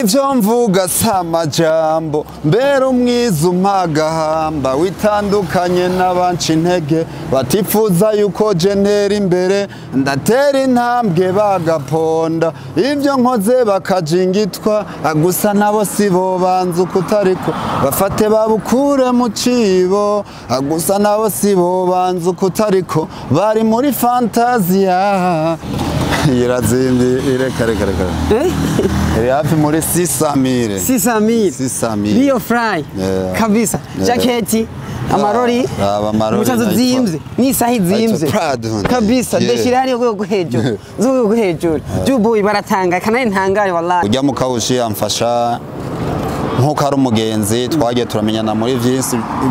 Ivyo mvuga si amajambo, mbere umwiza umpagahamba, witandukanye n'abanca intege, batifuza yuko je ntera imbere, ndatera intambwe bagaponda, ivyo nkoze bakajingitwa, gusa nabo sibo banza ukutariko, bafate babukure mu cibo, gusa nabo sibo banza ukutariko, bari muri fantazia. Irazimbi, reka reka reka. Iri hafi muri 600,000. 600,000. 600,000. Rio Fly. Yeah. Kabisa. Jaketi, amarori. Aba amarori. Umucazo zimvye, n'isaha izimvye. Kabisa, ndashira hariyo rwego hejuru. Z'urwego hejuru. Juboy baratanga, kanari ntangaye wallahi. Ujya mu kawushi amfasha nkuko ari umugenzi, twagiye turamenyana muri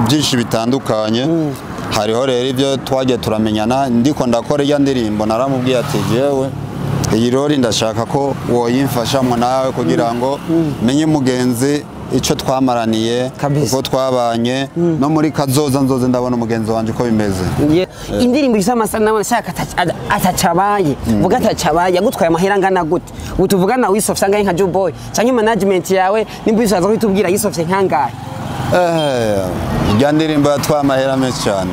byinshi bitandukanye. Hariho rero ibyo twagiye turamenyana, ndiko ndakora iya ndirimbo naramubwiye ati jewe iyi rori ndashaka ko woyimfashamwo nawe kugira ngo menye mugenzi ico twamaraniye, uko twabanye, no muri kazoza nzoze ndabona umugenzi wanje uko bimeze. Indirimbo isa amasana nashaka atacabaye, vuga atacabaye yagutwaye amahera ngana gute? Utuvugana wisofye angahe nka Juboy canke management yawe nimba usaza kwitubwira yisofye nkangahe? Irya ndirimbo yatwaye amahera menshi cyane,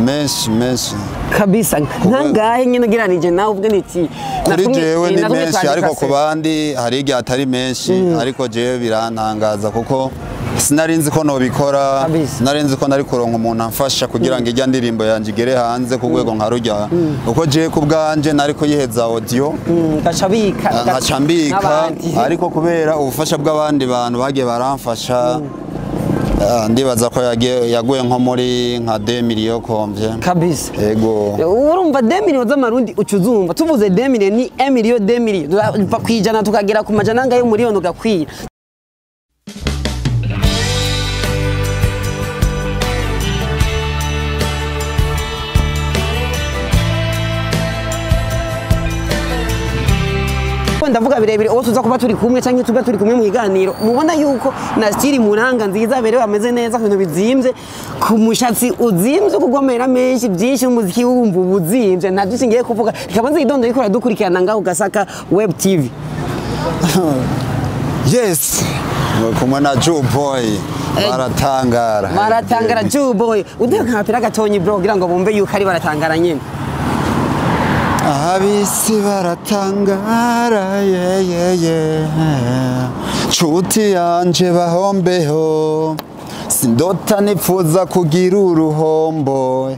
menshi menshi kabisa. Nkangahe nyine ugereranije nawe ubwe niti kuri jewe ni menshi, ariko ku bandi hari igihe atari menshi, ariko jewe birantangaza kuko sinari nzi ko nobikora, sinari nzi ko nari kuronka umuntu amfasha kugira ngo irya ndirimbo yanje igere hanze ku rwego nka rujya, uko jewe ku bwanje nari kuyiheza audio nkaca mbika, ariko kubera ubufasha bw'abandi bantu bagiye baramfasha, ndibaza ko yaguye nko muri nka 2 million komvye kabisa. Ego urumva 2 million z'amarundi ucuzumva tuvuze 2 million ni 1 million 2 million tuva kwijana tukagera ku majana angahe miliyoni ugakwira. Ndavuga birebire uwo tuza kuba turi kumwe canke tuba turi kumwe mu kiganiro, mubona yuko na stili muranga nziza berewe ameze neza ku bintu bizimvye, ku mushatsi uzimvye kugomera menshi byinshi umuziki wumva ubuzimvye nta byinshi ngiye kuvuga. Reka nze idondo yikora dukurikirana ngaho Gasaka Web TV. Yes, kumwe na Juboy baratangara, baratangara Juboy uduhe nkapira gatonyi bro kugira ngo bumve yuko ari baratangara nyine. Abisi baratangara ye ye ye, nshuti yanje bahombeho, sindota nipfuza kugira uruhombo,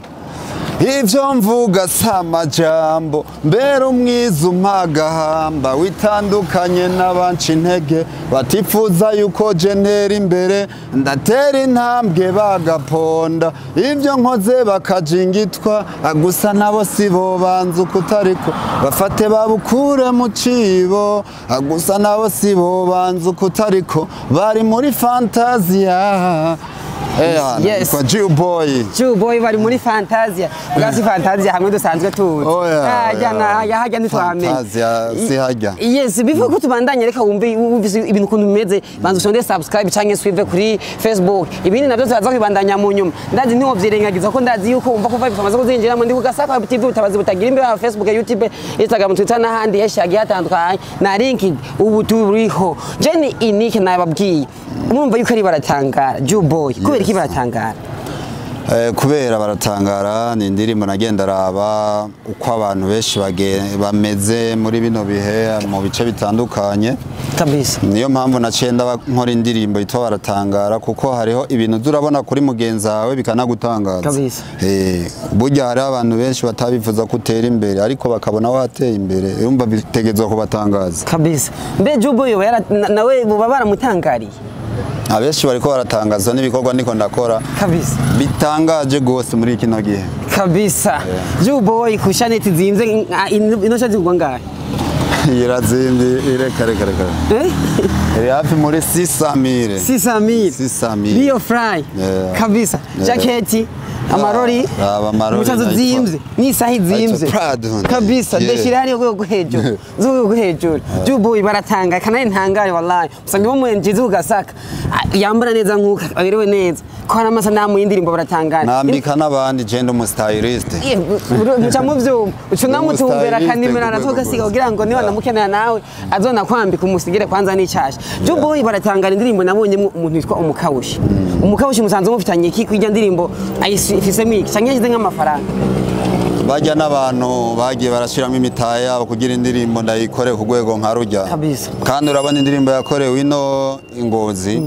ivyo mvuga si amajambo, mbere umwiza umpagahamba, witandukanye n'abanca intege, batifuza yuko je ntera imbere, ndatera intambwe bagaponda, ivyo nkoze bakajingitwa, gusa nabo sibo banza ukutariko, bafate babukure mu cibo, gusa nabo sibo banza ukutariko, bari muri fantazia. Yes. Kwa Juboy. Juboy bari muri fantazia. Bwasi fantazia hamwe dusanzwe tuzi. Hajya na hajya ntitwamenye. Fantazia si hajya. Yes, bivuga ko tubandanye reka wumve ibintu ukuntu bimeze, banza usonde subscribe canke suive kuri Facebook. Ibindi navyo tuzaza kwibandanya mu nyuma. Ndazi niwo vyirengagiza ko ndazi yuko umva ko vibe twamaze kuzinjiramo ndi ku Gasaka Web TV utabazi butagira imbe ya Facebook, YouTube, Instagram, Twitter n'ahandi henshi hagiye hatandukanye na LinkedIn ubu turiho. Jenny Inike nababwiye. Murumva yuko ari baratangara Juboy. Kubera iki baratangara? Kubera baratangara ni indirimbo nagenda raba uko abantu benshi bameze muri bino bihe mu bice bitandukanye kabisa. Niyo mpamvu naciye nkora indirimbo yitwa baratangara kuko hariho ibintu urabona kuri mugenzi wawe bikanagutangaza kabisa. Burya hariho abantu benshi batabifuza kutera imbere ariko bakabona wateye imbere, urumva bitegezwa kubatangaza kabisa. Mbe Juboy nawe buba baramutangariye? Abenshi bariko baratangaza n'ibikorwa ndiko ndakora kabisa, bitangaje gose muri kino gihe kabisa. Juboy kushaneti zimze ino shazi kugwa ngahe? Irazimbi, reka reka reka. Iri hafi muri 600,000. 600,000. 600,000. Rio Fly. Kabisa. Jaketi, Amarori amarori zimvye n'isaha izimvye kabisa ndeshira hariyo rwego hejuru z'urwego hejuru Juboy baratanga kanaye ntangaye wallahi usanga bo mwenjizi ugasaka yambara neza nkuka aberewe neza ko hari amasanamu y'indirimbo baratangana nambika n'abandi je ndi umustyliste muca mu vyuma uca unamutumbera akanimero natugasiga kugira ngo niba namukenera nawe azona kwambika umusigire kwanza n'icyasha Juboy baratangana indirimbo nabonyemo umuntu witwa Umukawushi. Umukawushi musanze mufitanye iki kw'irya ndirimbo ayifisemo iki canke yashyize nk'amafaranga bajya n'abantu bagiye barashiramo imitahe yabo kugira indirimbo ndayikore ku rwego nka rujya kandi urabona indirimbo yakorewe ino Ingozi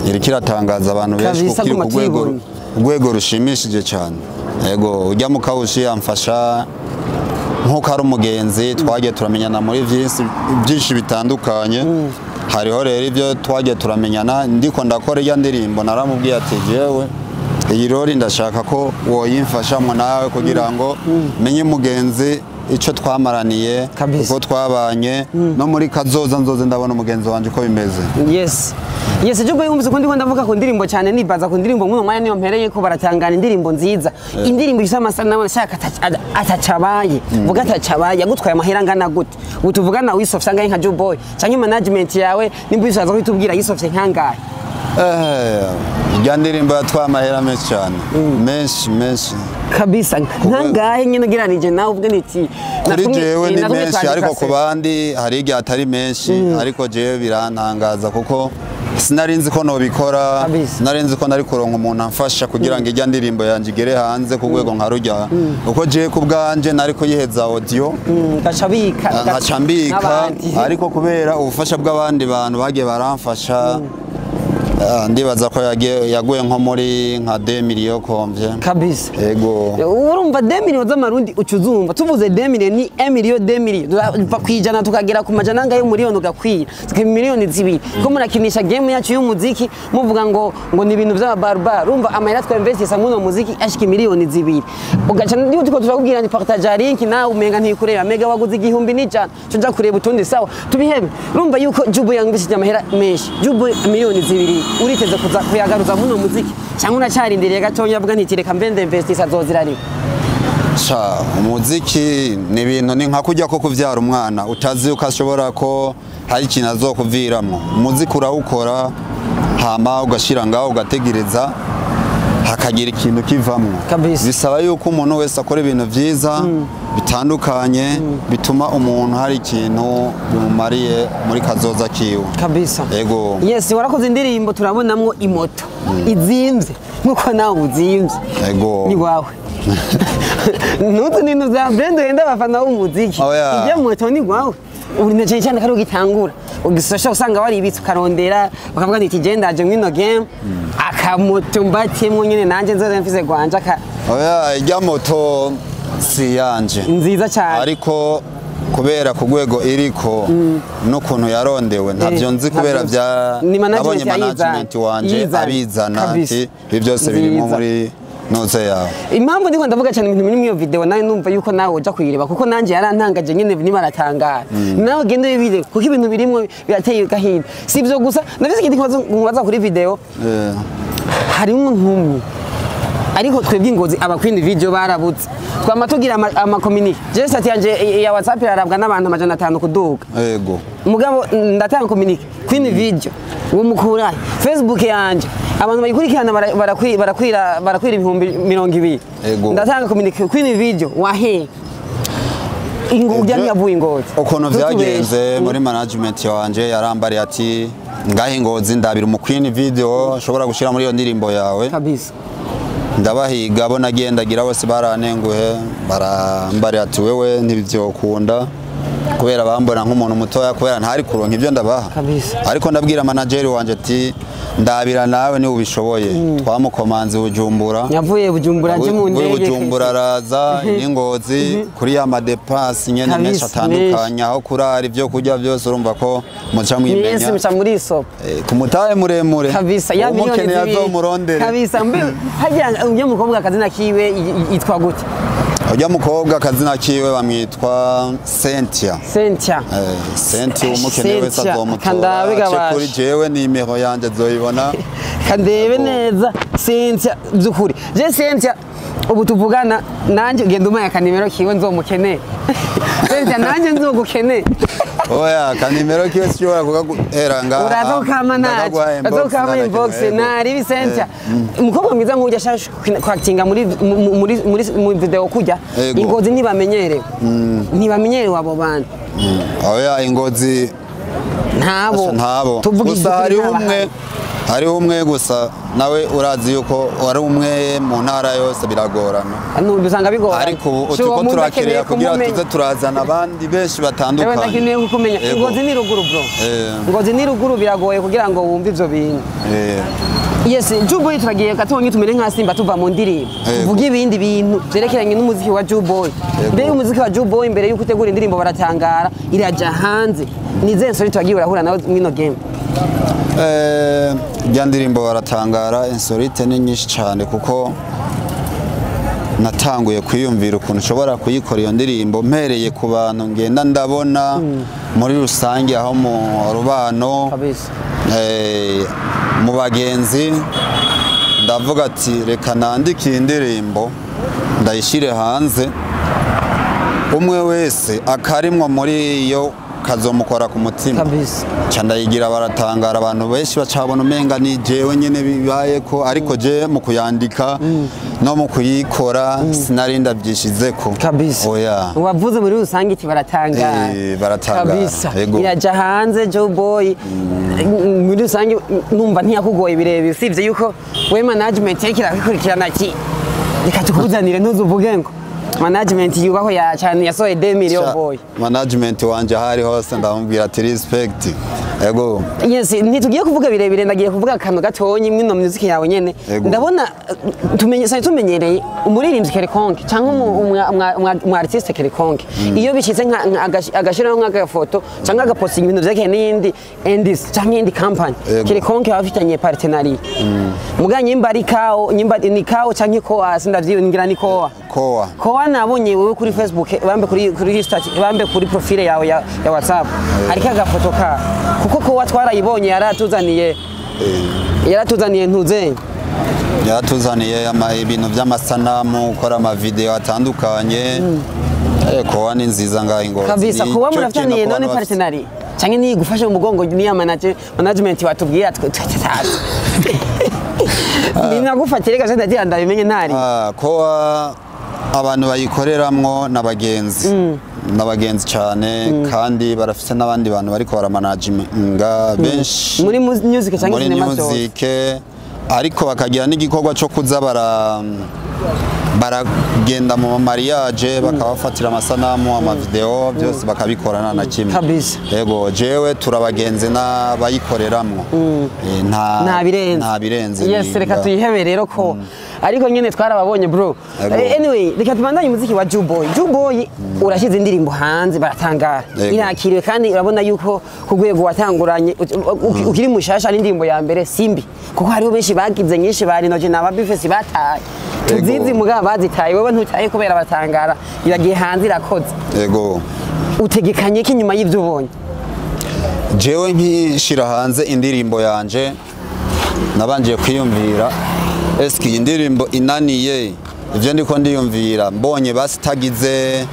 iriko iratangaza abantu benshi kuko iri ku rwego rushimishije cyane. Yego ujya Mukawushi amfasha nkuko ari umugenzi twagiye turamenyana muri byinshi bitandukanye. Hariho rero ibyo twagiye turamenyana ndiko ndakora iya ndirimbo naramubwiye ati jewe iyi rori ndashaka ko woyimfashamwo nawe kugira ngo menye mugenzi ico twamaraniye uko twabanye no muri kazoza nzoze ndabona umugenzi wanje uko bimeze. Yes. Yes, Juboy wumvise ko ndiko ndavuga ku ndirimbo cyane nibaza ku ndirimbo muno mwanya niyo mpereye ko baratangana indirimbo nziza. Indirimbo ifite amasanamu nshaka atacabaye. Vuga atacabaye yagutwaye amahera angana gute? Utuvugana wisofye angahe nka Juboy canke management yawe nimba usaza kwitubwira yisofye nkangahe? Irya ndirimbo yatwaye amahera menshi cyane. Menshi menshi. Kabisa nkangahe nyine ugereranije nawe ubwe niti kuri jewe ni menshi ariko ku bandi hari igihe atari menshi ariko jewe birantangaza kuko sinari nzi ko nobikora sinari nzi ko nari kuronka umuntu amfasha kugira ngo irya ndirimbo yanje igere hanze ku rwego nka rujya uko jewe ku bwanje nari kuyiheza audio ngaca mbika ariko kubera ubufasha bw'abandi bantu bagiye baramfasha ndibaza ko yaguye nko muri nka 2 million komvye kabisa. Yego urumva 2 million z'amarundi ucuzumva tuvuze 2 million ni 1 million 2 million tuva kwijana tukagera ku majana angahe miliyoni ugakwira tuka miliyoni zibiri ko murakinisha game yacu y'umuziki muvuga ngo ni ibintu by'ababarbar urumva amahera twa investisa muno muziki ashika miliyoni zibiri ugaca ndiyo tuko turakubwira ni partage link nawe umenga ntikureba mega waguze 1000 tuja kureba utundi sawa tubihebe urumva yuko Juboy yangishije amahera menshi Juboy miliyoni zibiri uriteze kuza kuyagaruza muno muziki cyangwa unacarindiriye gatonya avuga nti reka mbe ndinvestisa azozirari. Sha umuziki ni ibintu ni nka kujya ko kuvyara umwana utazi ukashobora ko hari ikintu azokuviramo. Umuziki urawukora hama ugashira ngaho ugategereza hakagira ikintu kivamwo. Bisaba yuko umuntu wese akora ibintu vyiza bitandukanye bituma umuntu hari ikintu bimumariye muri kazoza kiwe kabisa. Yego. Yes, warakoze indirimbo turabonamwo imoto izimvye nkuko nawe uzimvye. Yego. Ni wawe. Nutu nintu za brand wenda abafana b'umuziki. Ibyo moto ni wawe. Uri na cyane kari ugitangura ugisosha usanga waribitse ukarondera bakavuga nti genda aje mwino game akamoto mbatemwo nyene nanje nzoze mfise gwanja ka. Oya ijya moto si yanje nziza cyane ariko kubera ku rwego iriko n'ukuntu yarondewe ntavyo nzi kubera bya nabonye management wanje abizana ati ibi byose birimo muri noze yawe. Impamvu ndiko ndavuga cyane ibintu biri muri video nawe numva yuko nawe uja kuyireba kuko nanje yarantangaje nyene niba aratangara nawe genda uyibire kuko ibintu birimo birateye gahinda. Si ibyo gusa navise ikindi kibazo nkubaza kuri video harimo nkumwe ariko twebwe Ingozi abakwindi video barabutse twama tugira ama communique je sati yanje ya WhatsApp irarabwa n'abantu 500 kuduga. Yego mugabo ndatanga communique kwindi video uwo mukura Facebook yanje abantu bayikurikirana barakwira 20,000. Ndatanga communique kwindi video wahe ingujya nyavuye Ingozi ukuntu vyagenze muri management yanje yarambariye ati ngahe Ingozi ndabira umukwini video ushobora gushira muri iyo ndirimbo yawe kabisa. Ndabahiga bo nagendagira bose baranenguhe barambariye ati wewe ntibyokunda kubera bambona nk'umuntu mutoya kubera ntari kuronka ibyo ndabaha. Ariko ndabwira manager wanje ati ndabira nawe ni ubishoboye. Twamukomanze Bujumbura yavuye Bujumbura aje mu ndege Bujumbura araza n'Ingozi kuri ya madepense nyene menshi atandukanye aho kurara ibyo kurya byose urumva ko muca mwimenya. Yes, muca muri isoko kumutaye muremure kabisa ya miliyoni azomurondere kabisa. Mbe hajya uyo mukobwa akazina kiwe yitwa gute? Ujya mukobwa akazina kiwe bamwitwa Cynthia. Cynthia. Cynthia umukene wese azomutora. Kuri jewe nimero yanje zoyibona. Kandebe neza Cynthia byukuri. Je Cynthia Ubu tuvugana nanjye ugenda umpaye akanimero kiwe nzomukeneye. Cynthia, nanjye nzogukeneye. Oya, kanimero kiwe sinshobora kukaguhera ngaha. Uraza kukama naje, Ndakaguha uraza inbox, kukama nta inbox. na kimwe. Nari Cynthia, umukobwa mwiza nk'ujya ashaka kwakitinga muri mu- muri muri mu video kujya Yego. Ingozi ntibamenyerewe abo bantu. Oya, Ingozi Ntabo. Ntabo. Tuvuga Gusa iby'ukuri, hariho ntabahari. umwe, hariho umwe gusa, nawe urazi yuko wari umwe mu ntara yose biragorana. Numva usanga bigoranye. Ariko ubu Si uwo turiko muntu turakirira akeneye kugira kumumenya. tuze turazana abandi benshi Ewe, batandukanye. ndakeneye kukumenya. Yego. Ingozi ni ruguru, bro. Ingozi ni ruguru, biragoye kugira ngo wumve ivyo bintu. Yes, Juboy, turagiye gatonyi tumere nka Simba tuva mu ndirimbo. Yego. Tuvuge ibindi bintu vyerekeranye n'umuziki wa Juboy. Yego. Mbere y'umuziki wa Juboy, mbere y'uko utegura indirimbo baratangara iraja hanze, ni izihe nsori twagiye urahura nawe mwino game? Rya ndirimbo baratangara, insolite ni nyinshi cyane, kuko natanguye kwiyumvira ukuntu nshobora kuyikora iyo ndirimbo mpereye ku bantu ngenda ndabona muri rusange aho mu rubano, mu bagenzi. Ndavuga ati reka nandike iyi ndirimbo ndayishyire hanze, umwe wese akarimwo muri iyo kazomukora ku mutima. Ca ndayigira baratangara, abantu benshi bacabona umenga ni jewe nyene bibaye ko, ariko je mu kuyandika no mu kuyikora sinari ndabyishizeko. Oya. Wavuze muri rusange iti baratangara. Baratangara. Yego. Iraja hanze, Juboy, muri rusange numva ntiyakugoye birebire, usibye yuko we management yariko irakurikirana ati reka tukuzanire, ntuzuvuge ngo management yubahwe ya cyane yasohoye 2 million boy. Management wanje ahari hose ndamubwira ati respect, ego. Yes, ntitugiye kuvuga birebire, ndagiye kuvuga akantu gatonyi mwino music yawe nyene. Yego. Ndabona tumenye sari tumenyereye umuririmbyi quelconque cyangwa umu artiste quelconque, iyo bishitse nka agashiraho nk'agafoto cyangwa agapostinga ibintu vyerekeye n'iyindi industry cyangwa iyindi company quelconque baba bafitanye partenariat. Muga nyimba ari kao, nyimba ni kao canke koa, sindavyiwe, ngira ni koa. Koa. Koa, nabonye wewe kuri Facebook, bambe kuri status, bambe kuri profile yawe ya WhatsApp hariko agafoto ka, kuko koa twarayibonye, yaratuzaniye ntuze. Yaratuzaniye ibintu by'amasanamu, gukora amavideo atandukanye. Koa ni nziza ngaho Ingozi. Kabisa. Ni Koa cyo murafitaniye kintu ku none bantu bafise. partenariat canke niyi gufasha mu mugongo niya management watubwiye twe tutazi, ninagufatire gaje ndagira ndabimenye ntari. Ah, koa abantu bayikoreramwo n'abagenzi, n'abagenzi cyane, kandi barafite n'abandi bantu bariko baramanaginga benshi muri music canke muri cinema zose. Music, ariko bakagira n'igikorwa cyo kuza baragenda mu mariage bakabafatira amasanamu, amavideo, byose bakabikorana na kimwe. Yego, jewe turabagenzi n'abayikoreramwo. Nta Nta birenze. Nta birenze. Yes, reka tuyihebe rero ko ariko nyene twarababonye, bro. Yego. Anyway, reka tubandanye umuziki wa Juboy. Juboy, urashyize indirimbo hanze baratangara, Yego. irakiriwe, kandi urabona yuko ku rwego watanguranye ukiri mushasha ari indirimbo ya mbere simbi, kuko hariho benshi bagize nyinshi bari noje na Bifesi bataye tuzizi, mugabo bazitaye, wewe ntutaye kubera batangara iragiye hanze irakoze. Yego. Utegekanye ko inyuma y'ibyo ubonye? Jewe nkishira hanze indirimbo yanje nabanje kwiyumvira eske iyi ndirimbo inaniye ivyo ndiko ndiyumvira, mbonye basi tagize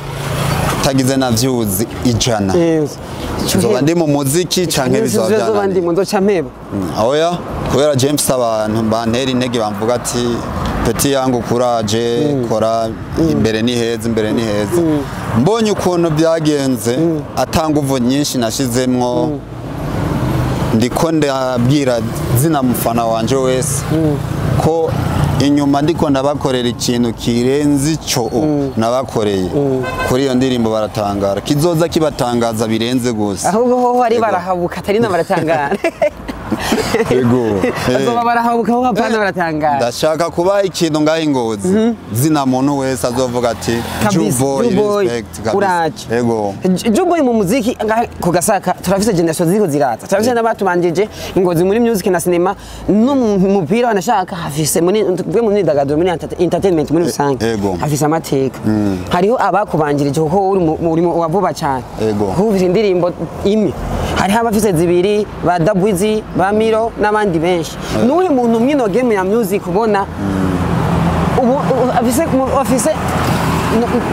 na views 100, nzoba ndi mu muziki canke bizoba Nzoba byananiye? Ndimo nzoca mpeba. Oya, kubera James abantu bantera intege, bamvuga ati petit yangu courage, kora, imbere ni heza, imbere ni heza. Mbonye ukuntu byagenze atanga nguvu nyinshi nashizemwo, ndiko ndabwira zina mufana wanje wese ko inyuma ndiko ndabakorera ikintu kirenze ico nabakoreye kuri iyo ndirimbo baratangara, kizoza kibatangaza birenze gusa. Ahubwo hoho ari Yego. barahabuka, atari na baratangara. Yego. Bazoba barahabuka ho, hapana baratangara. Ndashaka kuba ikintu ngaho Ingozi zina muntu wese azovuga ati Juboy, Juboy, respect kabisa. Uraje. Yego. Juboy, mu muziki ngaha ku Gasaka turafise generation ziriko ziraza, turafise n'abatubanjije Ingozi muri music na cinema no mu mupira, wanashaka hafise muri bwe mu myidagaduro, muri entertainment muri rusange. Hafise amateka, hariho abakubanjirije, kuko uri wa vuba cyane. Kuko ufise indirimbo imwe, hariho abafise zibiri, ba Dabwizi, ba Miro n'abandi benshi. Nuhe muntu mwino game ya music ubona ubu afise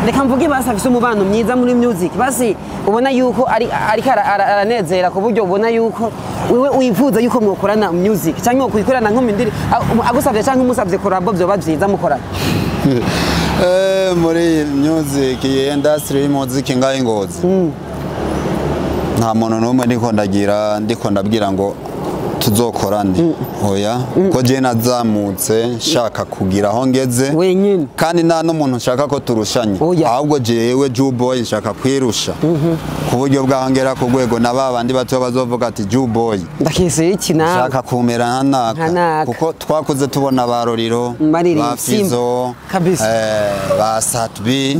reka mvuge basi afise umubano mwiza muri music, basi ubona yuko ariko aranezera ku buryo ubona yuko wewe wifuza yuko mwokorana music cyangwa mwokorana nko mu ndiri agusavye cyangwa umusavye collabo, byoba byiza mukorana? Muri music industry y'umuziki ngaho Ngozi, nta muntu n'umwe ndiko ndagira, ndiko ndabwira ngo tuzokorane, oya, ko je nazamutse nshaka kugira aho ngeze wenyine, kandi nta n'umuntu nshaka ko turushanye, ahubwo jewe Juboy nshaka kwirusha ku buryo bwaho ngera ku rwego na ba bandi bato bazovuga ati Juboy ndakese iki nawe, nshaka kumera nka naka, kuko twakuze tubona ba Roriro, ba Fizo, ba Satbi,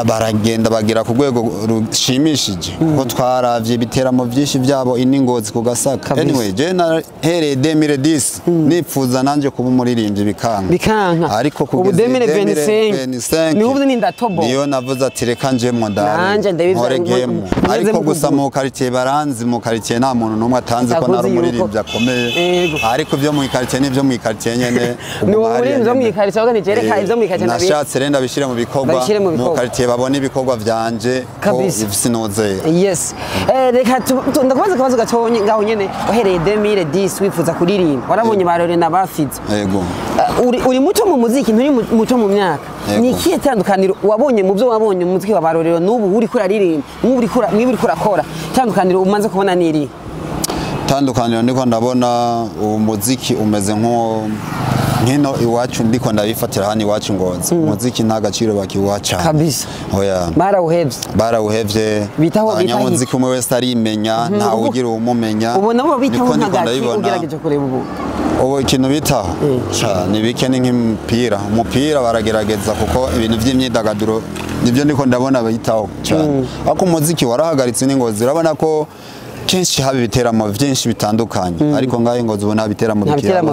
baragenda bagira ku rwego rushimishije, kuko twaravye ibiteramo byinshi byabo iningozi ku Gasaka. Anyway, je nahereye 2010 nipfuza nanje kuba umuririmbyi bikanka, ariko kugeza 2025 niho ubu ndatobo, niyo navuze ati reka njemwo ndanje nkore game. Ariko gusa mu quartier baranzi, mu quartier nta muntu n'umwe atanzi ko nari umuririmbyi akomeye, ariko ibyo mu quartier n'ibyo mu quartier nyene ni umuririmbyi mu quartier ahubwo nijereka ibyo mu quartier nashatse renda bishire mu bikorwa mu quartier babone ibikorwa vyanje ko sinozeye. Yes. Reka ndakubaza akabazo gatonye ngaho nyene, wahereye 2010 wifuza kuririmba, warabonye barore na bafize. Yego. Uri muto mu muziki, nturi muto mu myaka. Ni ikihe tandukaniro wabonye mu byo wabonye mu muziki wa Barorero n'ubu uri kuraririmba, n'ubu uri kurakora? Tandukaniro umaze kubona niri? Tandukaniro ndiko ndabona umuziki umeze nko nkino iwacu, ndiko ndabifatira hano iwacu Ngozi. Umuziki nta gaciro bakiwuha cyane kabisa. Oya, barawuhevye, bitaho abanyamuziki umwe wese arimenya, nta ugira umumenya. Ubona bo bitaho ntagaciro ugerageje kureba ubu ikintu bitaho ni bike, ni nk'imipira, umupira baragerageza kuko ibintu by'imyidagaduro nibyo ndiko ndabona bitaho cyane, ariko umuziki warahagaritse n'Ingozi. Urabona ko kenshi haba ibiteramo byinshi bitandukanye, ariko ngaho Ngozi ubona ibiteramo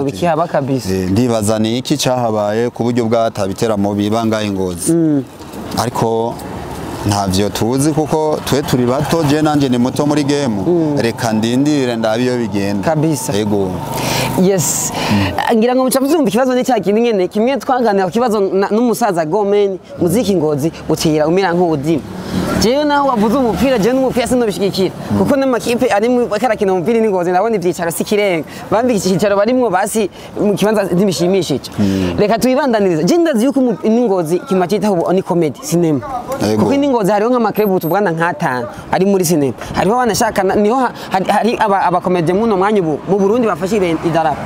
bikihaba kabisa. Ndibaza ni iki cyahabaye ku buryo bwata ibiteramo biba ngaho Ngozi, ariko ntavyo tuzi kuko twe turi bato, je nanje ni muto muri game, reka ndindire ndabe iyo bigenda kabisa. Yego. Yes. Ngira ngo muca muzumva ikibazo ni cya kindi nyene kimwe twaganira ku kibazo n'umusaza Gomen, muziki Ngozi utira umera nk'ubuzima. Jewe naho wavuze umupira, jewe n'umupira sinobishigikira, kuko n'amakipe ari mu karakina umupira n'Ingozi ndabona ivyicaro sikirenga, bambika icyicaro barimwo basi mu kibanza ntibishimishije. Reka tuyibandanirize. Je ndazi yuko n'Ingozi kintu cyitaho ubu ni comedy cinema, kuko n'Ingozi hariho nk'amakrebu tuvugana nk'atanu ari muri cinema, hariho abanashaka niho hari abakomedie muno mwanya ubu mu Burundi bafashire idarapo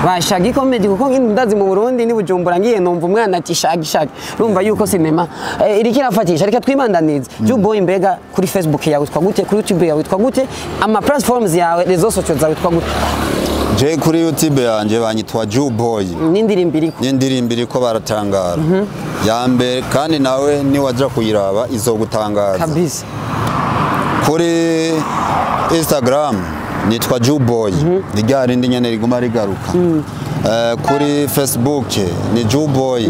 ba Shaggy comedy, kuko ndazi mu Burundi ni Bujumbura ngiye numva umwana ati Shaggy Shaggy, urumva yuko cinema iriko irafatisha. Reka twibandanize. Juboy, mbega kuri Facebook yawe witwa gute, kuri YouTube yawe witwa gute, ama platforms yawe, rezo sociaux zawe witwa gute? Je kuri YouTube yanje banyitwa Juboy, n'indirimbo iriko baratangara ya mbere, kandi nawe ni waja kuyiraba izogutangaza kabisa. Kuri Instagram nitwa Juboy, ni rya rindi nyene riguma rigaruka. Kuri Facebook ni Juboy,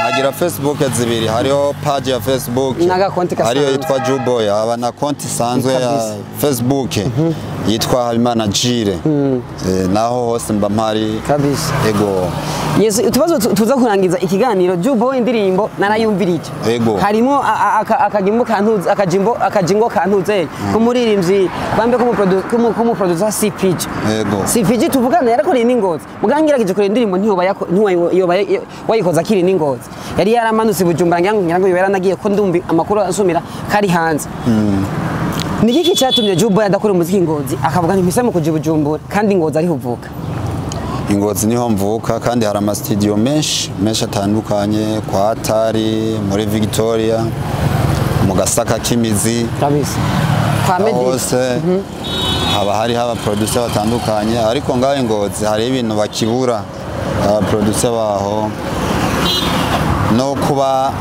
nkagira Facebook zibiri, hariho page ya Facebook hariyo yitwa Juboy, aba na konti isanzwe ya Facebook yitwa Habimana Jire, naho hose mba mpari kabisa. Ego. Yes, utubazo tuza kurangiza ikiganiro. Juboy indirimbo narayumvirije, harimo akajimbo kantuze, akajimbo kantuze kumuririmbyi bambe kumu producer CPG. Yego. CPG tuvugana yarakoreye n'Ingozi, mugangirageje kureba indirimbo ntiyoba wayikoza akiri n'Ingozi, yari yaramanutse Bujumbura ngira ngo yaranagiye ko ndumvi amakuru asumira kari hanze. Ni iki cyatumye Juboy adakora umuziki Ngozi akavuga nti mpisemo kuja Bujumbura kandi Ngozi ariho uvuka? Ingozi niho mvuka, kandi hari ama studio menshi menshi atandukanye, kwa Atari, muri Victoria, mu Gasaka k'imizi kabisa, kwa Meddy hose haba hari haba producer batandukanye, ariko ngaho Ngozi hari ibintu bakibura aba producer baho no kuba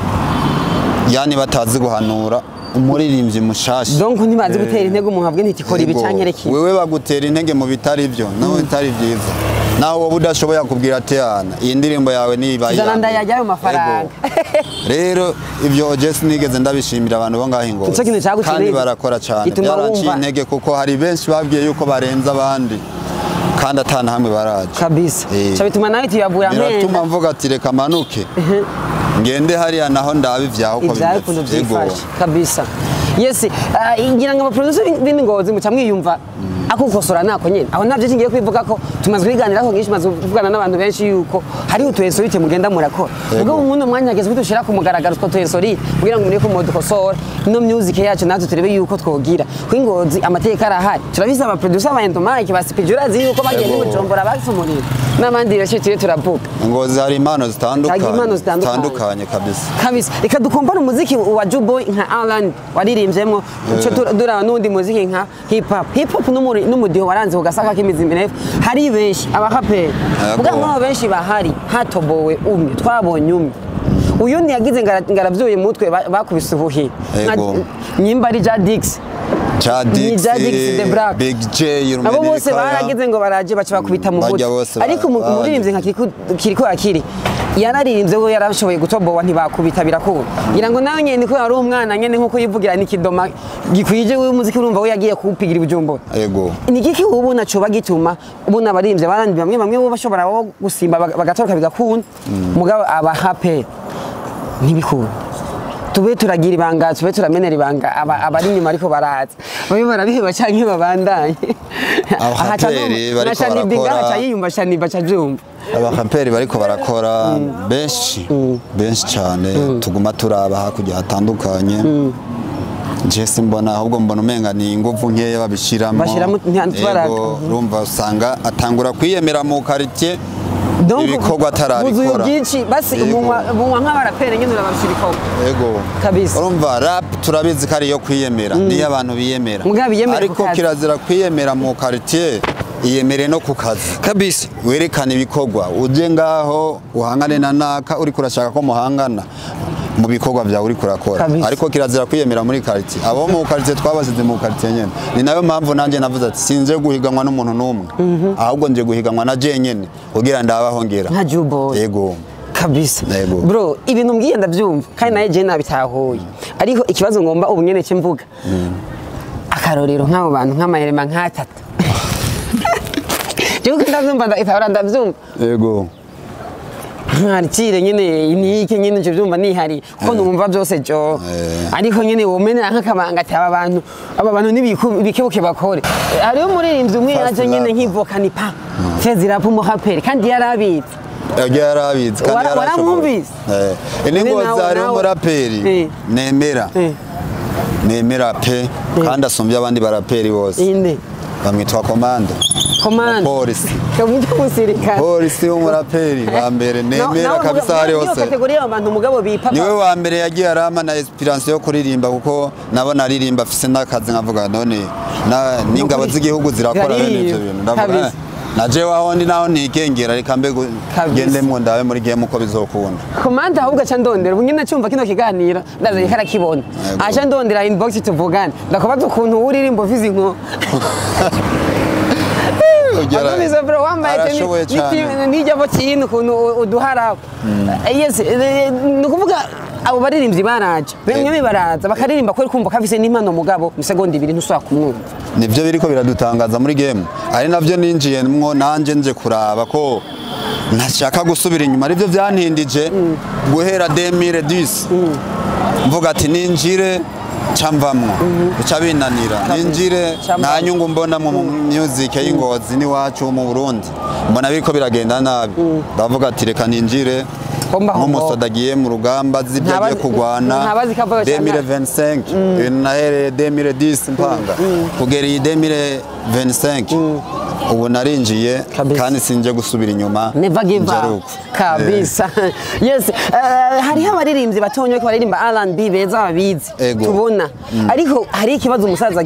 yani batazi guhanura umuririmbyi mushasha. Donc ntibazi gutera intege umuntu avuge nti tikora ibi canke reki. Wewe bagutera intege mu bitari byo, no bitari byiza. Nawe wowe udashoboye kubwira Teana iyi ndirimbo yawe niba zana ndayajya ayo mafaranga. Rero ibyo Jesse nigeze ndabishimira abantu bo ngaho Ingozi, kandi barakora cyane, byaranciye intege kuko hari benshi babwiye yuko barenza abandi. Kandi atana hamwe baraje Kabisa. Ca bituma nawe tuyavuye amenda. Biratuma mvuga ati reka manuke ngende hariya naho ndabe ivyaho uko Ivyawe ukuntu bimeze. Ego. vyifashe kabisa. Yes, ngira ngo abaproducer b'ingozi muca mwiyumva akukosora nako nyene aho navyo ngiye kwivuga ko tumaze kwiganira ko ngishi maze kuvugana n'abantu benshi yuko hariho utu insolite mugenda murakora. Yego. Mugabo umuntu mwanya ageze kudushira ku mugaragaro utwo tu insolite kugira ngo mureke mudukosora no music yacu natwe turebe yuko twogira ku Ingozi amateka arahari, turabizi abaproducer ba Endomike ba Spijurazi yuko bagenda Yego. i Bujumbura basumurira n'abandi benshi turiyo turavuga. Ngozi hari impano zitandukanye. Hari impano zitandukanye. Zitandukanye kabisa. Kabisa, reka dukompare umuziki wa Juboy nka Alan waririmbyemo, uco duraba n'undi muziki nka hip hop. Hip hop n'umudiho waranze kugasaka k'imizi mirefu, hari benshi abaraperi. Yego. Muga nk'abo benshi bahari hatobowe umwe, twabonye umwe uyundi yagize ngaravyuye mutwe bakubise ubuhi. Yego. Nyimba ari Jadix. Jadix, Ni Jadix the Black. Big J, Abo bose Rumenerikaya. baragize ngo baraje baca bakubita mu Barya mutwe. bose Ariko umuririmbyi nka Kiriko Akiri yararirimbye, we yarashoboye gutobowa ntibakubita birakunda. Ngira ngo nawe nyene niko yari umwana nyene nkuko yivugira ni kidoma gikwije we umuziki urumva we yagiye kuwupigira i Bujumbura. Ego. Ni igiki ubona coba gituma ubona abaririmbyi barandi bamwe bamwe bo bashobora bo gusimba bagatoroka bigakunda, mugabo abahape ntibikunda? Tube turagira ibanga, tube turamenera ibanga abari inyuma ariko baraza babe barabiheba canke babandanye. Abaraperi bariko barakora. Aca yiyumva Shaniba aca avyumva. Abaraperi bariko barakora benshi benshi cyane, tuguma turaba hakurya hatandukanye. Je simbona, ahubwo mbona umenga ni inguvu nkeya babishiramo. Bashiramo ntibaraga. Ego, urumva usanga atangura kwiyemera mu quartier Donc, ibikorwa atarabikora. buzuye byinshi basi. Yego. Ubunywa nk'abaraperi nyene urabashira ibikorwa. Ego. Kabisa. Urumva rap turabizi ko ariyo kwiyemera, niyo abantu biyemera. Mugabo biyemera ku Ariko kazi. kirazira kwiyemera mu quartier, iyemere no ku kazi. Kabisa. Werekane ibikorwa, uje ngaho uhangane na naka uriko urashaka ko muhangana mu bikorwa byawe uriko urakora. Kabisa. Ariko kirazira kwiyemera muri quartier. Abo mu quartier twabasize mu quartier nyene. Ni nayo mpamvu nanjye navuze ati sinje guhiganwa n'umuntu n'umwe, ahubwo nje guhiganwa na je nyene kugira ndabaho ngera. Nka Juboy. Yego. Kabisa. Yego. Bro, ibintu mbwiye ndabyumva kandi nawe je nabitahuye, ariko ikibazo ngomba ubu nyene cyo mvuga akarorero nk'abo bantu nk'amayerema nk'atatu. Jewe uko ndabyumva ndahita ndabyumva. Yego. Nkarikire nyene nike nyene nje byumva nihari kuko numva byose jo. Ariko nyene womenera nk'akabanga ati aba bantu nibikebuke bakore. Hariho umuririmbyi umwe Fast yaje nyene rap. nkivoka ni pa Fezi rap, umuraperi kandi yarabizi. Yagiye yarabizi kandi yarashoboye. Waramwumvise? Eh, ni Nawe- hari umuraperi nemera. Nemera pe, kandi asumbye abandi baraperi bose. Inde? Bamwitwa Komando. Komando. Polisi. Kamuta umusirikare. Polisi w'umuraperi wa mbere nemera kabisa hari Iyo hose. catégorie y'abantu mugabo bipa. Niwe wa mbere yagiye arama na inspiration yo kuririmba, kuko nabona aririmba afise n'akazi nkavuga none n'ingabo z'igihugu zirakora bene ivyo bintu, ndavuga na jewe aho ndi naho ntigengera, reka mbe Kabisa. gendemwo ndabe muri game uko bizokunda. Komanda ahubwo aca ndondera ubu nyine cyumva kino kiganiro, ndaza reka arakibona. Yego. Aca ndondera inbox tuvugane, ndakubaza ukuntu uririmba uvize inko. Wabyumvise bro, wambaye Arashoboye cyane. n'ijyamo kintu ukuntu uduhara. Yes, ni ukuvuga abo baririmbyi baraje bimwe baraza bakaririmba kubera kumva ko afise n'impano, mugabo mu segonda 2 ntusubira kumwumva. Nibyo biriko biradutangaza muri game, ari navyo ninjiyemwo nanje nje kuraba ko ntashaka gusubira inyuma, arivyo vyantindije guhera 2010 mvuga ati ninjire camvamwo bica binanira, ninjire Ca nta mvamwo. nyungu mbona mu music y'Ingozi n'iwacu mu Burundi, mbona biriko biragenda nabi, ndavuga ati reka ninjire Ko mbaho. Nk'umusoda agiye mu rugamba azi ibyo agiye kurwana. Ntabazi ko avayo canke 2025 ibintu nahereye 2010 mpanga kugera iyi 2025 ubu narinjiye Kabisa. kandi sinje gusubira inyuma. Never give Nje ari up. uko. Kabisa. Yes, hariho abaririmbyi batonye ko baririmba R&B beza babizi Ego. tubona, ariko hari ikibazo umusaza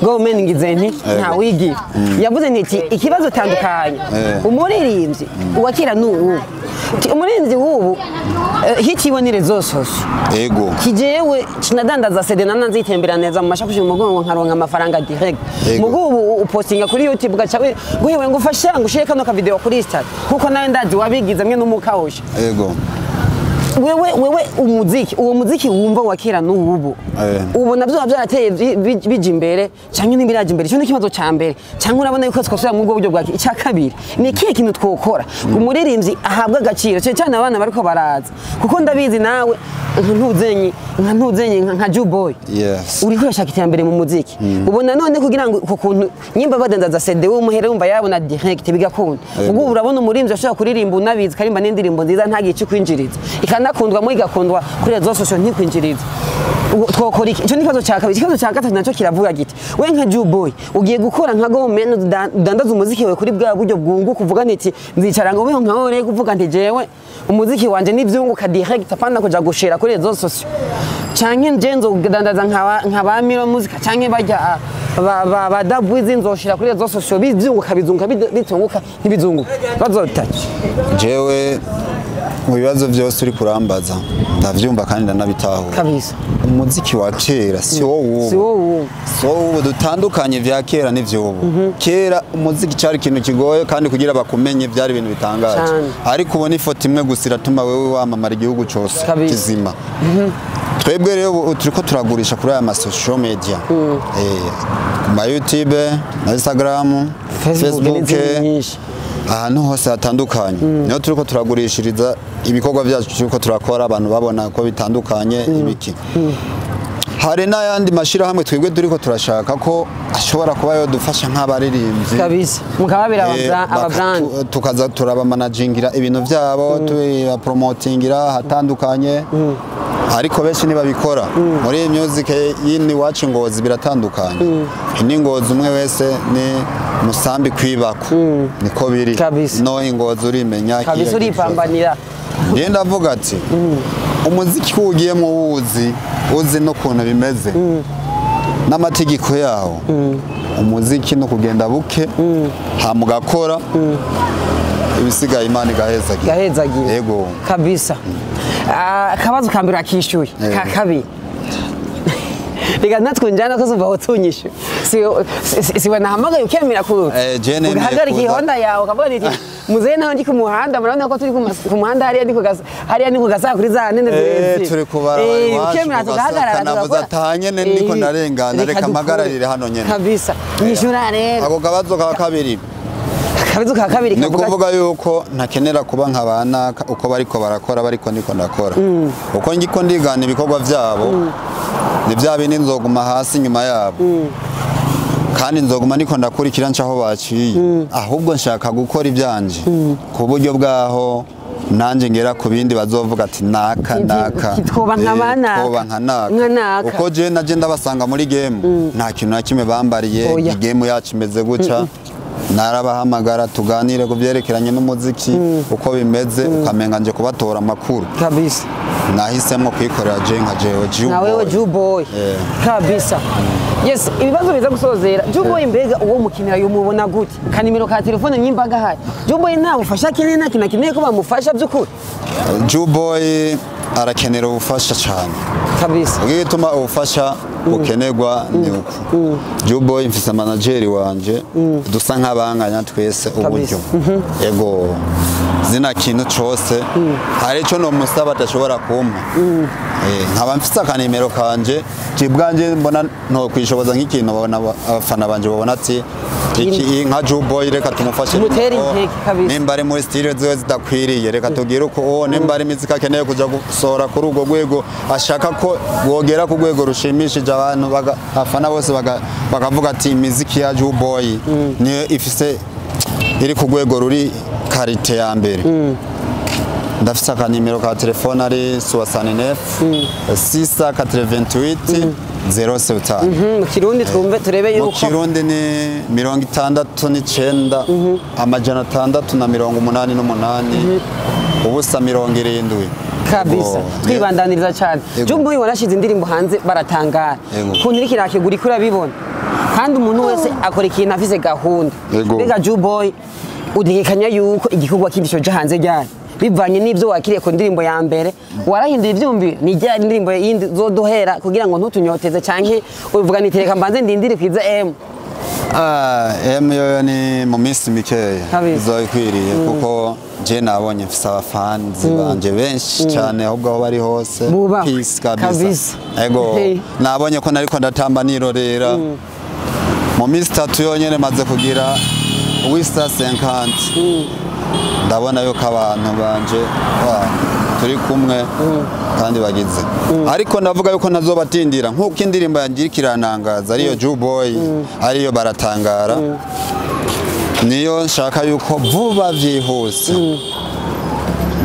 Gomen ngize nti ntawigira yavuze nti ikibazo tandukanye umuririmbyi uwakira n'ubu. Ti umuririmbyi w'ubu hitibonere zose Ego. kijewe kinadandaza CD nananzitembera neza mu mashakoshi mu mugongo nkaronka amafaranga direct. Yego. Mugo ubu upostinga kuri YouTube ugaca guhewe ngo ufasha ngo ushire kano ka video kuri Insta, kuko nawe ndazi wabigize mwe n'umukawusha. Ego. Wewe umuziki, uwo muziki wumva wa kera n'ubu, ubona byo byarateye bija imbere canke ntibiraja imbere? Ico ni ikibazo ca mbere. Canke urabona yuko twosubira mu bwo buryo bwa icya kabiri, ni ikihe kintu twokora umuririmbyi ahabwa agaciro, cyane cyane abana bariko baraza? Kuko ndabizi nawe nka ntuzenyi nka Juboy, uriko urashaka iterambere mu muziki. Ubona none kugira ngo uko kuntu nyimba badandaza CD, umuhere wumva yabona direct bigakunda. Ubwo urabona umuririmbyi ashobora kuririmba, unabizi karimba n'indirimbo nziza, ntagice kwinjiriza, ikanakundwa mu igakundwa kuri réseaux sociaux, ntikwinjiriza. Ubwo twokora iki? Icyo ni ikibazo cya kabiri. Ikibazo cya gatatu nacyo kiravuga giti: we nka Juboy ugiye gukora nka gomene, udandaza umuziki wawe kuri bwa buryo bwunguka, uvuga nti nzicara ngo ubeho nka wowe, kuvuga nti jewe umuziki wanje nivyunguka direct, apana kuja gushira kuri réseaux sociaux, canke nje nzodandaza nka ba Miro Muzika canke bajya ba Dabwizi, nzoshira kuri réseaux sociaux, bivyunguka bizunguka, bitunguka ntibizunguka, bazobitaca? Jewe mu bibazo byose uri kurambaza ndavyumva kandi ndanabitahura. Umuziki wa kera si wo wubu. Si wowe ubu. Si wo wubu, dutandukanye vya kera n'ivyubu. Kera umuziki cyari ikintu kigoye, kandi kugira bakumenye byari ibintu bitangaje. Ariko ubu n'ifoto imwe gusa iratuma wewe wamamara igihugu cyose kizima. Twebwe rero ubu turiko turagurisha kuri aya ma social media, ku ma YouTube na Instagram, Facebook n'izindi nyinshi. Ahantu hose hatandukanye niho turiko turagurishiriza ibikorwa byacu turiko turakora, abantu babona ko bitandukanye ibiki. Hari n'ayandi mashyirahamwe twebwe turiko turashaka ko ashobora kuba yodufasha nk'abaririmbyi. Kabisa, mukababira aba brand. Tukaza turabamanagingira ibintu byabo, tubapromotingira ahatandukanye, ariko benshi ntibabikora. Muri iyi music y'ini iwacu Ngozi biratandukanye. Ni Ngozi, umwe wese ni musambi kwibako, niko biri. No ingozi urimenya. Kabisa, uripambanira. Njye ndavuga ati umuziki wugiyemo wuzi, uzi n'ukuntu bimeze n'amategeko yawo, umuziki no kugenda buke, hama ugakora, ibisigaye Imana igahezagira. Gahezagira. Yego. Kabisa. Ah, akabazo ka mbere akishyuye. Ka kabiri, reka natwe njyana ko zuva utunyishu, si nahamagaye ukemera ku Je nemeye ugahagarika kuza. Ihonda yawe ukavuga nti muzehe naho ndi ku muhanda, murabona ko turi ku muhanda hariya, ndi ku hariya ni ku gasaha kuri za nene zirezire. Turi kubarabara iwacu Ukemera ku tugahagarara Gasaka, navuze tugakora. atahanye niko ndarengana, reka dukore. mpagararire hano nyene. Kabisa, nyishura rero. Ako kabazo ka kabiri. Akabazo ka kabiri Ni kavuga ukuvuga yuko ntakenera kuba nka ba naka uko bariko barakora, bariko niko ndakora uko ngiko ndigana ibikorwa byabo, ni bya bindi nzoguma hasi inyuma yabo, kandi nzoguma niko ndakurikira nca aho baciye. Ahubwo nshaka gukora ibyanje ku buryo bwaho nanjye ngera ku bindi bazovuga ati naka naka. Twoba nka ba naka. Twoba nka naka. Nka naka. Uko je naje ndabasanga muri game, nta kintu na kimwe bambariye. Oya. Game yacu imeze gutya, narabahamagara tuganire ku byerekeranye n'umuziki uko bimeze, ukamenga nje kubatora amakuru. Nahisemo kwikorera je nka jewe. Na wewe Juboy. Juboy. Yeah. Kabisa, yes. Ibibazo biza gusozera, Juboy, mbega uwo mukinira yumubona gute? Kanimero ka telefone nyimba gahari, Juboy nta bufasha akeneye, nta kintu akeneye ko bamufasha by'ukuri? Juboy arakenera ubufasha cyane. Ubwo ubufasha bukenerwa ni uku: Juboy mfise manager wanje, dusa nk'abanganya twese uburyo. Ego, zina kintu cose hari ico nomusaba adashobora kumpa. Nkaba mfise akanimero kanje je bwanje, mbona ntokwishoboza nk'ikintu babona abafana banje, babona ati iki nka Juboy reka tumufashe. Tumutere intege, kabisa. Nimba ari muri style ziwe zidakwiriye, reka tubwire uko uwo, nimba ari imiziki akeneye kuja gusohora kuri urwo rwego, ashaka ko rwogera ku rwego rushimishije abantu, abafana bose bakavuga ati imiziki ya Juboy niyo ifise iri ku rwego ruri qualité ya mbere. Ndafise akanimero ka telefone ari 69 688 07. Mu Kirundi twumve turebe Mu yuko Kirundi ni 69 688 0 70. Twibandaniriza cyane. Juboy, warashize indirimbo hanze baratangara. Ukuntu iriko irakigura, iko urabibona, kandi umuntu wese akora ikintu afise gahunda. Mbega Juboy, utegekanya yuko igikorwa kindi coja hanze ryari, bivanye n'ibyo wakiriye ku ndirimbo ya mbere? Warahinduye ivyumviro? Ni ryari indirimbo yindi zoduhera kugira ngo ntutunyoteze, canke ubivuga nitereka mbanze ndindire kwiza M? M yo ni mu minsi mikeya izokwiriye, kuko je nabonye mfise abafanzi banje benshi cyane, ahubwo aho bari hose peace kabisa. Ego nabonye ko nariko ndatamba nirorera mu minsi 3 yonyene maze kugira wista 50. Ndabona yuko abantu banje turi kumwe kandi bagize, ariko ndavuga yuko ntazobatindira nkuko indirimbo yanjye iranangaza ariyo Juboy, ariyo baratangara, niyo nshaka yuko vuba vyihuse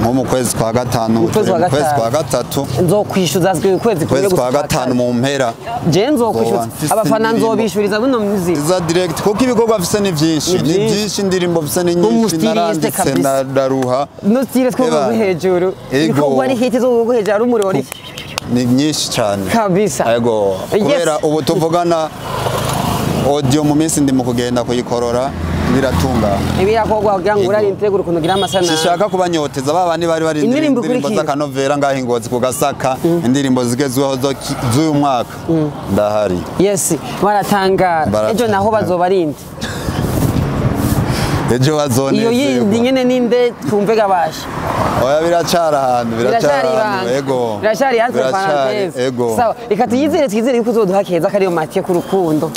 nko mu kwezi kwa gatanu, mu kwezi kwa gatatu nzokwishuza kwezi kwa gatanu mu mpera je nzokwishuza abafana nzobishuriza buno music za direct, kuko ibikorwa bifise ni byinshi, ni byinshi, indirimbo bifise ni nyinshi, naranditse ndaruha no style two hejuru, ibikorwa ari hit zo hejuru ari umurori ni nyinshi cyane kabisa. Yego, kubera ubu tuvugana audio mu minsi ndi mu kugenda kuyikorora biratungana, ibirakogwa kugira ngo urari integura ukuntu gira amasana. Sishaka kubanyoteza babandi bari bari indirimbo z'akanovera ngaho Ingozi ku Gasaka, indirimbo zigezweho z'uyu mwaka ndahari. Yes, baratangara ejo naho bazobarinde ejo bazonezerwa. Iyo yindi nyene ninde twumve gabasha. Oya biracara ahantu, biracara ahantu, ego biracari entre parenthèses. Sawa, reka tuyizere twizere yuko uzoduha keza kariyo Mathieu ku rukundo.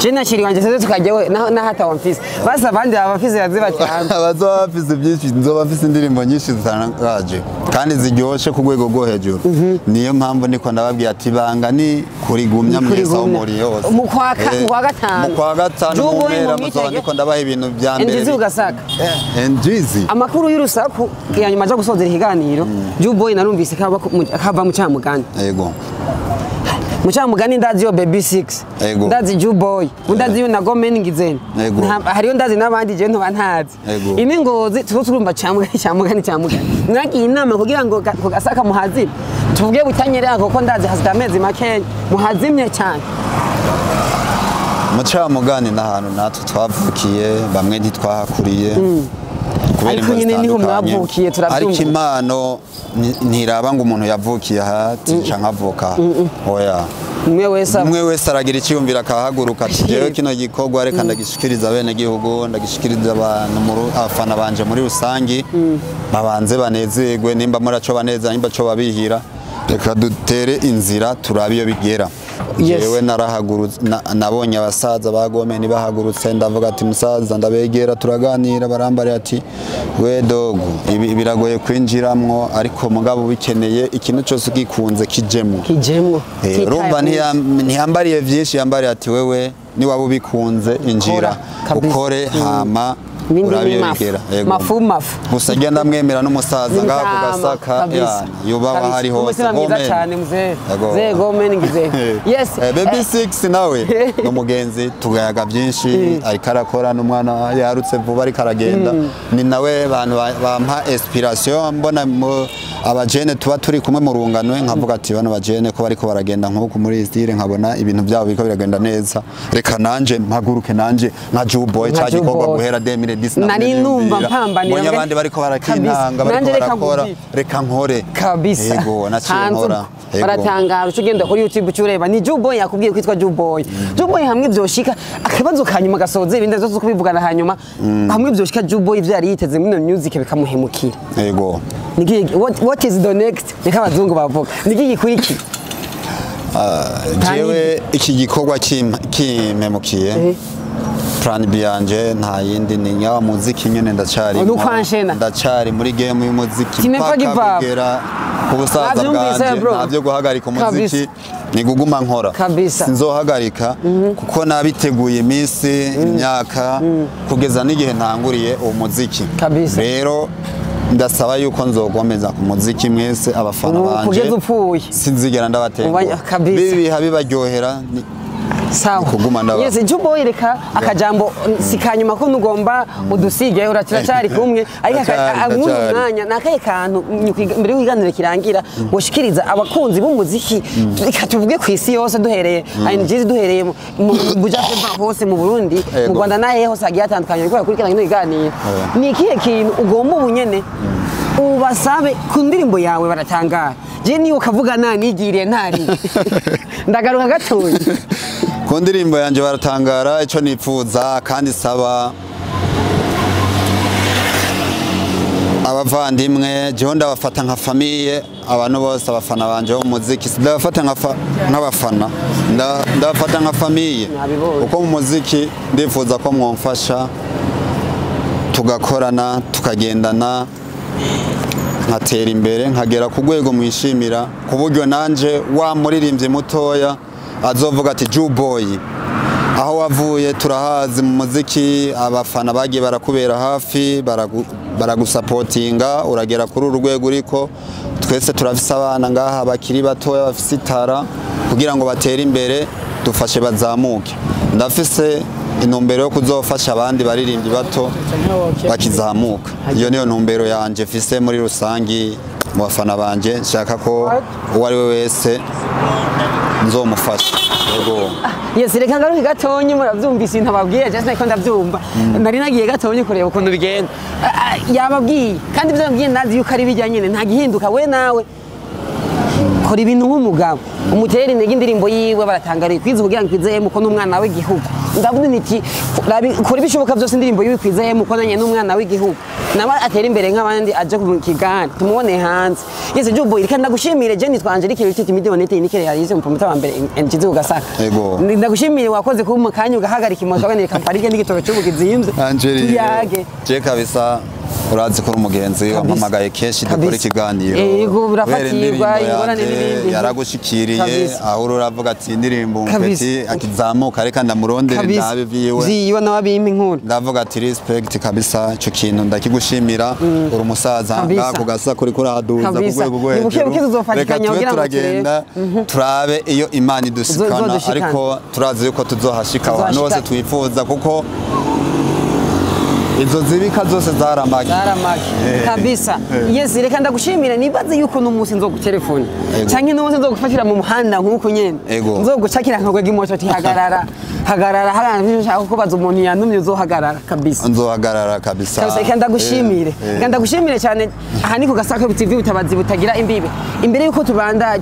Je nashiri wanje seze tukajyawe na hata wamfise basa abandi abafise yaziba cyane abazoba bafise byinshi, nzoba bafise indirimbo nyinshi zitangaje kandi ziryoshe ku rwego rwo hejuru. Niyo mpamvu niko ndababwiye ati banga ni kurigumya mwese aho muri yose mu kwa gatanu, mu kwa gatanu mu mpera muzoba ndiko ndabaha ibintu bya mbere. Njizi ugasaka njizi amakuru y'urusaku ya nyuma aja gusozera ikiganiro. Juboy narumvise kava mu Camugani. Yego, Mucamugani ndazi yo Baby 6, ndazi Juboy, ndazi yo na Gomen Ngizeni, hariyo ndazi n'abandi je ntoba ntazi. Ini Ngozi tuzo turumva Camugani Camugani Camugani. Mwagiye inama kugira ngo Gasaka muhazime, tuvuge butanyerera kuko ndazi hasida amezi make muhazimye cyane. Mucamugani n'ahantu natwe twavukiye, bamwe ntitwahakuriye ariko nyine niho mwavukiye turabyumva. Ariko impano ntiraba ngo umuntu yavukiye aha canke avuka, oya umwe wese aragira icyumvira akahaguruka ati jewe kino gikorwa reka ndagishikiriza bene gihugu, ndagishikiriza abantu abafana banje muri rusangi, babanze banezerwe, nimba muraco baneza, nimba co babihira, reka dutere inzira turabe iyo bigera. Jewe narahagurutse, nabonye abasaza bagomeni bahagurutse, ndavuga ati musaza ndabegera turaganira, barambare ati we dogo ibi biragoye kwinjiramwo, ariko mugabo bikeneye ikintu cyose ugikunze kijemwo. Urumva ntiyambariye byinshi, yambariye ati wewe ni waba ubikunze injira ukore hama urabigera. Mafu mafu gusa genda mwemera n'umusaza ngaha ku Gasaka yubaha hari hose. Gomen cyane mzee mzee Gomen ngize. Yes, Baby 6 nawe no mugenzi tugayaga byinshi, ariko arakora n'umwana yarutse vuba ariko aragenda, ni nawe bantu bampa inspiration, mbona abajene tuba turi kumwe mu rungano nkavuga ati bano bajene ko bariko baragenda nkuko muri style, nkabona ibintu byabo biriko biragenda neza, reka nanje mpaguruke nanje nka Juboy cya gikorwa guhera 2010 nari numva mpambanira mbonye abandi bariko barakinanga bariko barakora, reka nkore kabisa. Yego naciye nkora baratangara. Ucugenda kuri YouTube cyureba ni Juboy yakubwiye kwitwa Juboy. Juboy hamwe byoshika akabazo kanyuma gasoze ibindi zo kubivugana hanyuma hamwe byoshika Juboy ivyo yari yiteze muri music bikamuhemukira. Yego, niki what is the next, niko abazungu bavuga, niki gikuriki? Jewe iki gikorwa kimpemukiye plan B yanje nta yindi ni nyawa muziki nyene ndacari muri game y'umuziki paka kugera ku busaza bwanje, ntavyo guhagarika umuziki ni guguma nkora, sinzohagarika kuko nabiteguye iminsi imyaka kugeza n'igihe ntanguriye uwo muziki. Rero ndasaba yuko nzogomeza ku muziki mwese abafana banje kugeza upfuye, sinzigera ndabatenguha, bibiha bibaryohera. Sawa. Yes, Juboy reka akajambo sikanyuma ko nugomba udusige uracyari kumwe, ariko muri umwanya nakaye kantu mbere y'iganiro kirangira woshikiriza abakunzi b'umuziki, reka tuvuge ku isi yose duhereye NGZ, duhereye mu Buja hose mu Burundi, mu Rwanda nahe hose hagiye hatandukanye ariko yakurikirana ino iganiro. Ni ikihe kintu ugomba ubunyene ubasabe ku ndirimbo yawe baratangara? Je niyo ukavuga nanigiriye ntari ndagaruka gatoya. Ku ndirimbo yanje baratangara, ico nipfuza kandi saba abavandimwe, jewe ndabafata nka famille, abantu bose abafana banje bo mu muziki ndabafata nk'abafana, ndabafata nka famille, kuko mu muziki ndifuza ko mwomfasha tugakorana tukagendana, nkatera imbere nkagera ku rwego mwishimira, ku buryo nanje wa muririmbyi mutoya azovuga ati Juboy aho wavuye turahazi mu muziki, abafana bagiye barakubera hafi, baragusapotinga uragera kuri uru rwego uriko. Twese turafise abana ngaha bakiri batoya bafise itara kugira ngo batere imbere, dufashe bazamuke. Ndafise intumbero yo kuzofasha abandi baririmbyi bato bakizamuka. Iyo niyo ntumbero yanje mfise muri rusangi mu bafana banje, nshaka ko uwo ari we wese nzomufasha. Yego. Yes, reka ngaruke gatonyi, muravyumvise ntababwiye just nako ndavyumva. Nari nagiye gatonyi kureba ukuntu bigenda. Yababwiye kandi ivyo yabwiye ndazi yuko ari bijya nyene, nta gihinduka. We nawe kora ibintu nk'umugabo, umutere intege indirimbo yiwe baratangariye kwiza kugira ngo kwizeye muko n'umwana w'igihugu. Ndavuga nti kora ibishoboka byose indirimbo yiwe kwizeye muko nanye n'umwana w'igihugu, nawe atera imbere nk'abandi aje ku kigani tumubone hanze. Yes, Juboy, reka ndagushimire. Je nitwa Angelique Rutiti Midionete nikere yarize umupromota wa mbere nkize kugasaka. Ndagushimire wakoze kuba mukanya ugahagarika imoto kandi kamparike n'igitoro cy'ubugizimze. Angelique, je kabisa urazi ko umugenzi wampamagaye kenshi dukora ikiganiro. Yego, urafatirwa ingorane n'ibindi. Yaragushikiriye aho uravuga ati indirimbo mpeti akizamuka reka ndamurondere ndabe vyiwe. Vyiwe nawe bimpa inkuru. Ndavuga ati respect kabisa, ico kintu ndakigushimira. Uri umusaza ngako gasa kuri kuraduza ku rwego rwo hejuru. Reka tube turagenda turabe iyo Imana idushikana, ariko turazi yuko tuzohashika ahantu hose twifuza, kuko izo zibika zose zaramake kabisa. Yes, reka ndagushimira. Nibaze yuko n'umunsi nzogutelefone canke n'umunsi nzogufatira mu muhanda nkuko nyene nzogucakira nkagwega imoto ati hagarara hagarara hagarara, nshaka kubaza umuntu yantumye, uzohagarara kabisa. Nzohagarara kabisa. Reka ndagushimire, reka ndagushimire cyane. Aha ni ku Gasaka TV, butabazi butagira imbibe. Imbere yuko tubanda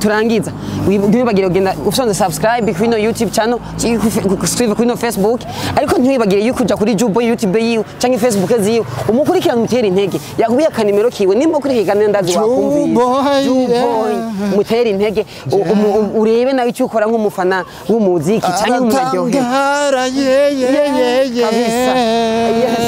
turangiza, ntiwibagire kugenda ufite subscribe kuri no YouTube channel, subscribe kuri no Facebook, ariko ntiwibagire yuko uja kuri Juboy YouTube yiwe canke Facebook ziwe, umukurikirana umutere intege. Yakubiye akanimero kiwe, nimba ukurikirana ndazi wakumvise Juboy, umutere intege, urebe nawe icyo ukora nk'umufana w'umuziki canke nk'umunaryohe. Kabisa. Yes.